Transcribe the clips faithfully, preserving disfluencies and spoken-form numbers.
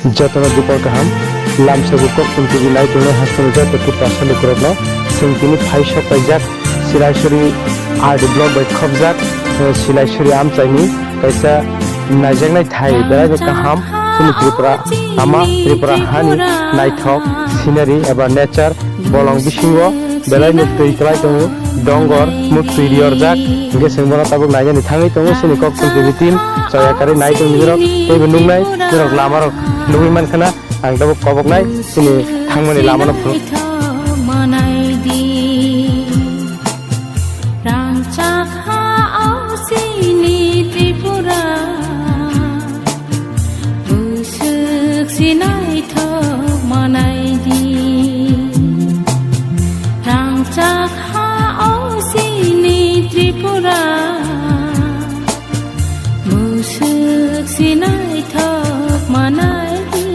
Jotono dupor kaham, lamsogo Kokthum T V nai tongnai hasteni joto Tiprasa lukurokno chwng tini phai sok paijak Silaisuri R D block bai khopjak, eh, Silaisuri amchaini kaisa naijaknai thai beraino kaham chini Tripura lama, Tripura hani naithok scenery eba nature bolong bisingo belaino twi kwlai tongo, dongor, muktwi riyorjak, hwnkhe chwng bono tabuk nainani thangwi tongo chini Kokthum T V team, choya karwi nai tongo nirok, teibo nuknai, nirok lamarok nugwi mankha na, ang tabuk koboknai chini thangmani lamano phunuk. Rangchak ha o chini Tripura, bwswk se naithok manai di. Rangchak ha o chini Tripura, bwswk se naithok manai di.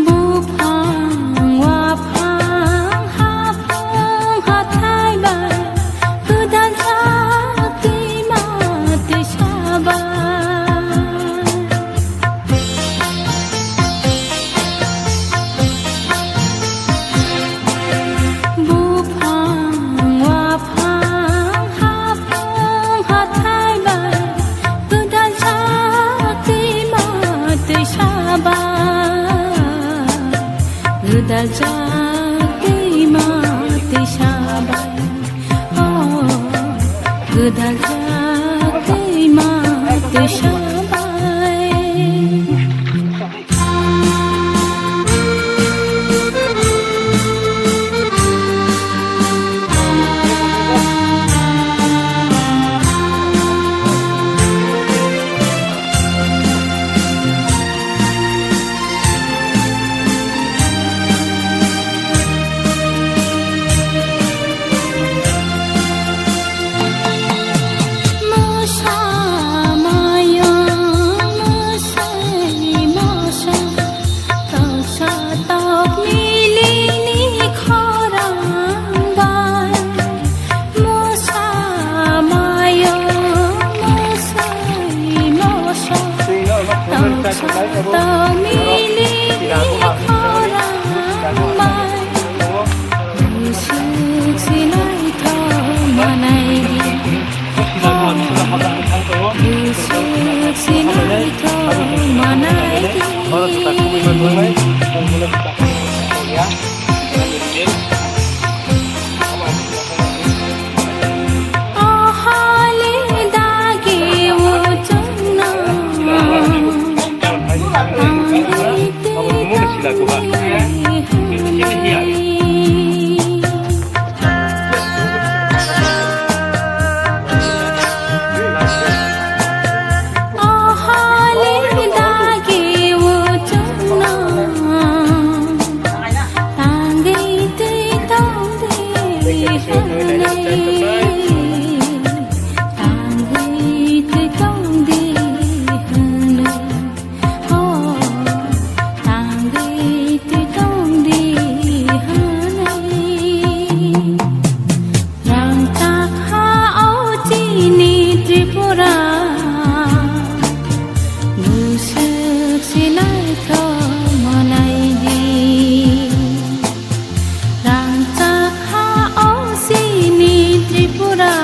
Buphang, waphang, haphang, hathai bai, gwdal jak twima twisa bai. Buphang, waphang, haphang, hathai bai, gwdal jak twima twisa bai, gwdal jak twima twisa bai, oh, gwdal jak twima twisa bai. Mosa mayung, mosa mosa, toksa tok milini khorang bai. Mosa mayung, mosa mosa, toksa tok milini khorang bai. Bwswk se naithok manai di. Bwswk se naithok manai di. O hali dagi o chwngno. Tangwi twi tong di hwnwi, rangchak ha o chini Tripura, bwswk se naithok manai di. Rangchak ha o chini Tripura,